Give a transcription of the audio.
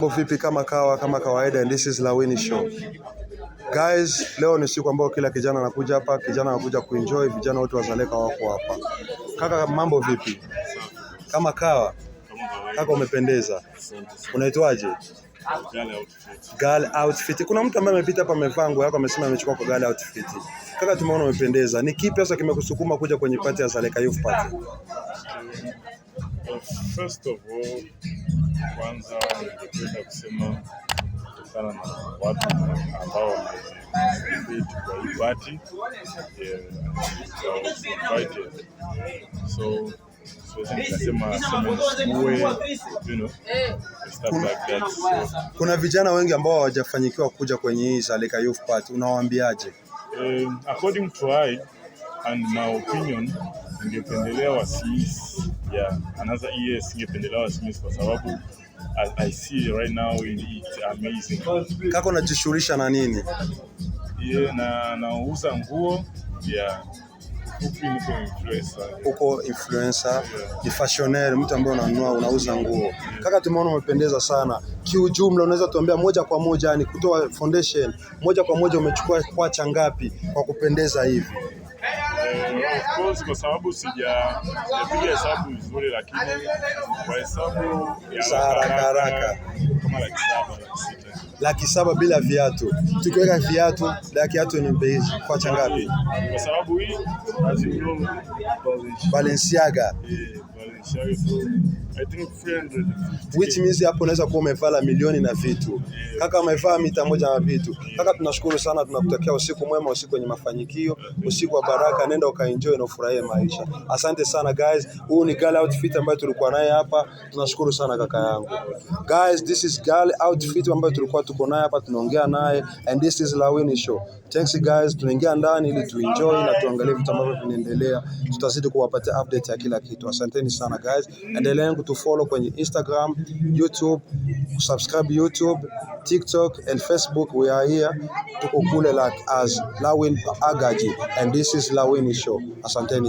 Mambo vipi? Kama kawa, kama kawaida, and this is Lawini Show. Guys, leo ni siku ambayo kila kijana anakuja hapa, kijana anakuja kuenjoy, vijana wote wa Dzaleka wako hapa. Kaka, mambo vipi? Kama kawa. Kaka, umependeza. Unaitwaje? Girl Outfit. Kuna mtu ambaye amepita hapa amevaa nguo yako, amesema amechukua kwa Girl Outfit. Kaka, tumeona umependeza. Ni kipi sasa kimekusukuma kuja kwenye party ya Dzaleka Youth Party? First of all, kwanza ningependa kusema kutokana na watu ambao wameparticipate kwa hii party, yeah, I was invited. So siwezi nikasema sema nisikue, stuff like that. So, Kuna vijana wengi ambao hawajafanyikiwa kuja kwenye hii Dzaleka Youth Party. Unawaambiaje? According to I and my opinion, ningependelea wasimiss, yeah, another year singependelea wasimiss kwa sababu I see right now it's amazing. Kaka, unajishughulisha na nini? Yeah, na nauza nguo, yeah. Fupi niko influencer. Uko influencer, ni fashioner, mtu ambaye unanunua, unauza nguo. Kaka, tumeona umependeza sana. Kiujumla, unaweza tuambia moja kwa moja, ni kutoa foundation moja kwa moja, umechukua kwacha ngapi kwa kupendeza hivi? Of course, kwa sababu sijapiga hesabu vizuri, lakini kwa hesabu ya Za haraka haraka. Kama 700,000, 600,000. 700,000 bila viatu. Tukiweka viatu, laki viatu ni bei kwacha ngapi? Kwa sababu hii, as you know, Balenciaga. Yeah, Balenciaga, so I think 350. Which means hapo unaweza kuwa umevaa milioni na vitu. Kaka, umevaa mita moja na vitu. Kaka, tunashukuru sana, tunakutakia usiku mwema, usiku wenye mafanikio, usiku wa baraka. Nenda ukaenjoy na ufurahie maisha. Asante sana guys. Huu ni Girl Outfit ambayo tulikuwa naye hapa. Tunashukuru sana kaka yangu. Guys, this is Girl Outfit ambayo tulikuwa tuko naye hapa, tunaongea naye, and this is Lawini Show. Thanks guys, tunaingia ndani ili tuenjoy na tuangalie vitu ambavyo vinaendelea. Tutazidi kuwapatia update ya kila kitu. Asanteni sana guys. Endeleeni kutufollow kwenye Instagram, YouTube, subscribe YouTube, TikTok and Facebook. We are here. Tuko kule like as Lawin Agaji and this is Lawini Show. Asanteni.